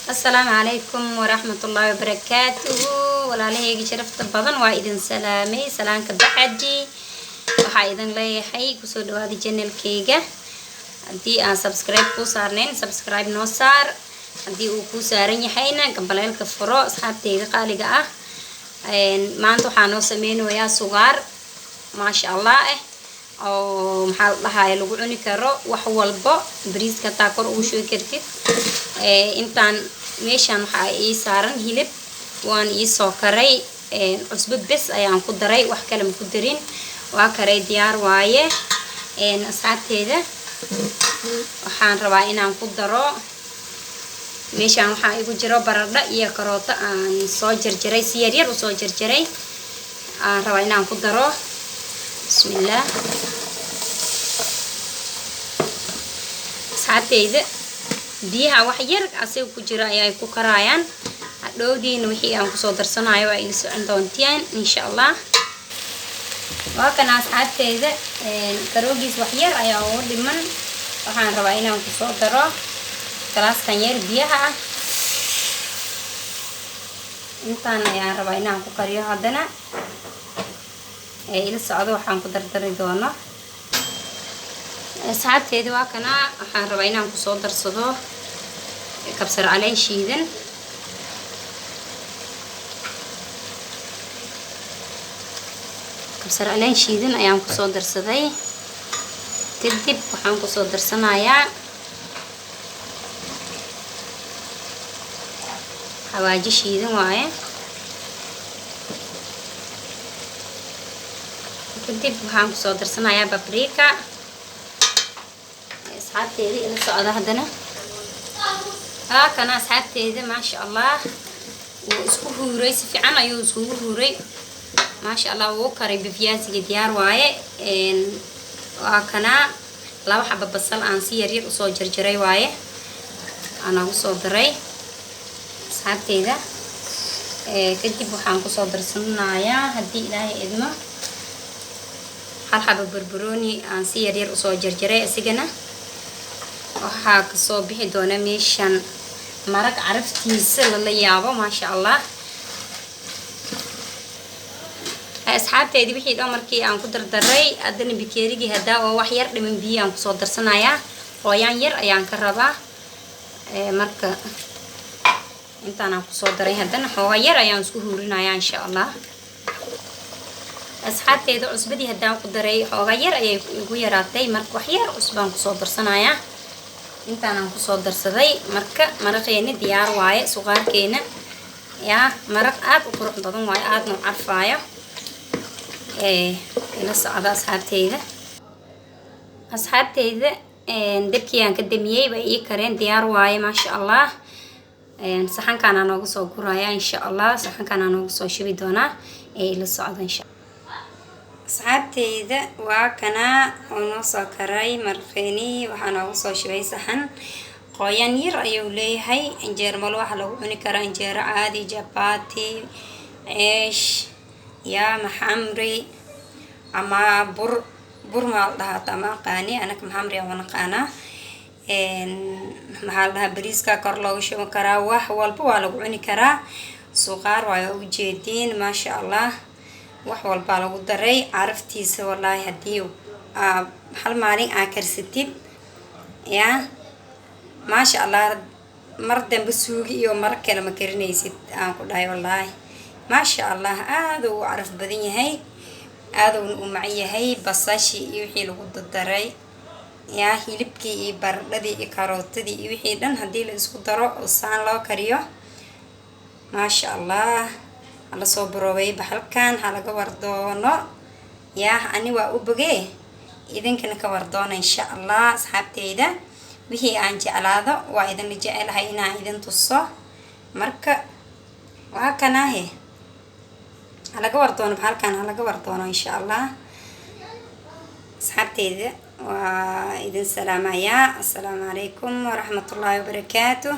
Assalaamu calaykum waraxmatullaahi wabarakaatuhu. Walaalahayga sharafta badan, waa idin salaamay. Salaanka bacdi, waxaa idin leeyahay kusoo dhawaada channelkayga. Haddii aan subscribe kuu saarnayn, subscribe noo saar. Haddii uu kuu saaran yahayna, gambaleelka furo. Asxaabteyda qaaliga ah, maanta waxaa noo sameynayaa sugaar maasha Allah oo maxaa la dhahaye, lagu cuni karo wax walbo, bariiska hataa kor ugu shubi kartid. Intaan meeshaan waxaa ii saaran hilib, waan iisoo karay, cusbo bes ayaan ku daray, wax kale ma ku darin. Waa karay, diyaar waaye. Asxaabteeda, waxaan rabaa inaan ku daro meeshaan waxaa igu jiro baradho iyo karooto aan soo jarjaray, si yaryar usoo jarjaray, aan rabaa inaan ku daro. Bismillaah. Asxaabteyda, biyaha wax yar asiga ku jiro ayay ku karaayaan. Hadhowdiina wixii aan kusoo darsanayo waa ila socon doontaan, insha Allah. Waa kana, asxaabteyda, karoogiis wax yar ayaa ugu dhiman. Waxaan rabaa inaan kusoo daro galaaskan yar biyaha ah. Intaan ayaan rabaa inaan ku kariyo. Haddana ila socdo waxaan ku dardari doono. Asxaabteeda, waa kana, waxaan rabaa inaan kusoo darsado kabsar caleen shiidan. Kabsar caleen shiidan ayaan kusoo darsaday. Kadib waxaan kusoo darsanayaa xawaaji shiidan waaye. Kadib waxaan kusoo darsanayaa paprika. Asxaabteeda, ila socda haddana. Waa kana, asxaabteeda, maasha Allah, wuu isku huuray, si fiican ayuu iskugu huuray, maasha Allah. Wuu karay, bifiyaasiga diyaar waaye. Waa kana, laba xaba basal aan si yaryar usoo jarjaray waaye, aan ugu soo daray, asxaabteyda. Kadib waxaan kusoo darsanayaa, haddii Ilaahay idmo, hal xaba barbarooni aan si yaryar usoo jarjaray. Isigana waxaa kasoo bixi doona meeshan marag caraftiisa lala yaabo, maasha Allah. Asxaabteedii, wixii dhan markii aan ku dardaray, haddana bikeerigii haddaa oo wax yar dhiman biyo aan kusoo darsanayaa. Qooyaan yar ayaan ka rabaa. Marka intaan aan kusoo daray, haddana xooga yar ayaan isku huurinayaa, insha Allah. Asxaabteeda, cusbadii haddaan ku daray xooga yar ayay igu yaraatay, marka wax yar cusbaan kusoo darsanayaa. Intaanaan kusoo darsaday. Marka maraqeena diyaar waaye, suqaarkeena yaa maraq aada u qurux badan waaye, aadna u carfaayo. Ila socda, asxaabteyda. Asxaabteyda, dabkii aan ka damiyey, bay ii kareen, diyaar waaye, maasha Allah. Saxankaanaa nooga soo guraya, insha Allah, saxankaanaa nooga soo shubi doonaa. Ee ila socda, insha. Asxaabteyda, waa kanaa oo noo soo karay maraqeeni. Waxaa nooga soo shubay saxan. Qooyaan yar ayuu leeyahay. Injeer malo waxaa lagu cuni karaa, injeero caadi, jabaati, ceesh yaa maxamri ama bur. Bur maa la dhahaa ama aqaani, anaka maxamri aan naqaanaa. Maxaa la dhahaa, bariiska kor looga shuban karaa, wax walba waa lagu cuni karaa. Suqaar waa ujeediin, maasha Allah, wax walbaa lagu daray. Caraftiisa wallaahi, haddii hal maalin aa karsatid yaa, maasha Allah, mar dambe suugi iyo mar kale ma karinaysid, aan ku dhahay. Wallaahi, maasha Allah, aada uu caraf badan yahay, aadowna u macan yahay. Basashii iyo wixii lagu dardaray yaa, hilibkii iyo baradhadii iyo karootadii iyo wixii dhan haddii la isku daro oo saan loo kariyo, maasha Allah. Hala soo baroobay bahalkan, ha laga wardoono yaa. Ani waa u bogee, idinkana ka wardoona, insha Allah. Asxaabteyda, wixii aan jeclaado waa idinla jecelahay inaan idin tuso. Marka waa kanaahe, halaga wardoono bahalkan, halaga wardoono, insha Allah. Asxaabteyda, waa idin salaamayaa. Assalaamu calaykum waraxmatullaahi wabarakaatu.